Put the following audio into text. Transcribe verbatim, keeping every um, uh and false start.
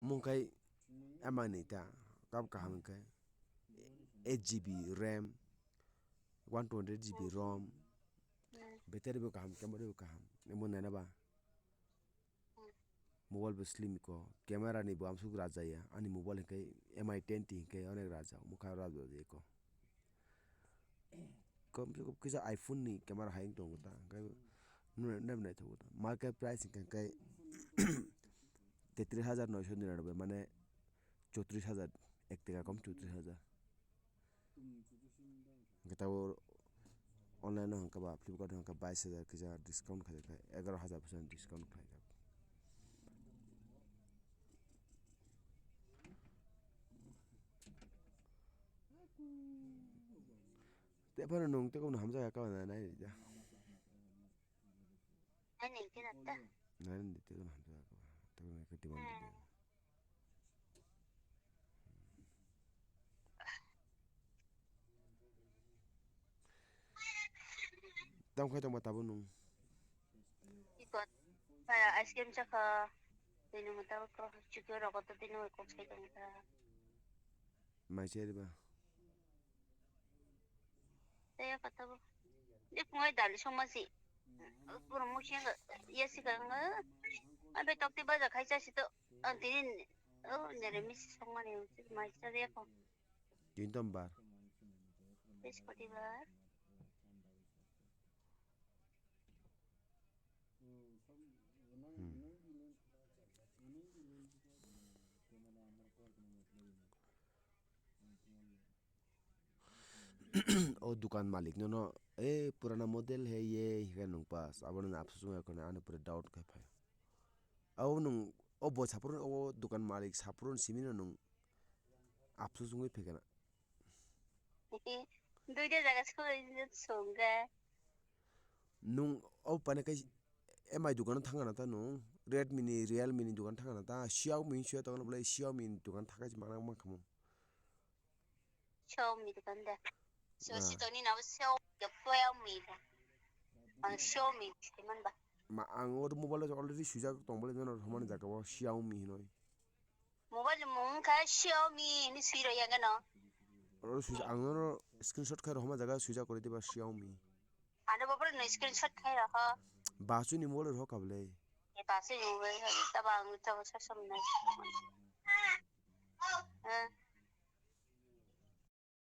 Mungkai amani ta kab kaham khe eight G B RAM, one twenty eight G B ROM, battery bo kaham, camera bo kaham, emo nana ba. Mobile bo slim ko, camera ni bo amsuk raja ya, ani mobile hinkhe M I ten T hinkhe onek raja, mukha raja ya ko. Kom se kom kisa iPhone ni camera hai wng tongo ta, hinkhe nw-, nw-, naithogo ta. Market price hinkhe, hinkhe tetris hajar noisho niranobe, mane chotris hajar, ek taka kom chotris hajar. Hinkhe tabo online o hinkhe ba Flipkart o hinkhe bais hajar kisa discount khaijak, egaroh hajar bwskango discount khaijak. Tei phano nwng tei kok hamjak ya kama nai rida. Nai ni khe na ta. Nai ni tei kok hamjak ya kama. Tei kok khe demand di. Tamo khai tongma tabuk nwng. Iko. Para ice cream chakha. Tini mo tabuk ko chukyo rogo to tini mo kok sai tongta. Mai chai riba. Tei kata bo. De pungai dali songma si. Puro mo siang ya si kang. Abe tok te baja khai cha si to. Ang tini. Oh, nere mis songma ni mai cha de ko. Tin tombar. Brispotibar. Hmm. O dukan malik nono, "Eh, purana model hai ye," hinkhe nwng pass. Abono apsus wngya kheno, ano pura doubt khai phai. Abo nwng, o bo saphuru, o dukan malik saphuru simi no nwng apsus wngwi phaikha na. Duita jaga songkha. Nwng o pane kai M I dukano thangana ta nwng? Redmi ni, Realme ni dukano thangana ta? Xiaomi ni suya tongna bwlai Xiaomi ni dukano thangkha se mana mankhamu. Xiaomi dukan da. So Ah. Sitoni na Xiaomi da Xiaomi da. Ang Xiaomi se man ba. Ma ang o mobile already sujak tong bwlai jono romani jaga o Xiaomi hinoi. Mobile mung kha Xiaomi ni sui rw yang no. Oro sui, ang oro screenshot khai rw homa jaga sui jak kori diba Xiaomi. Ano bopor no screenshot khai rw ho. Basu ni mobile rw kabole. E basu ni mobile ta bang ta sa sam na. Eh.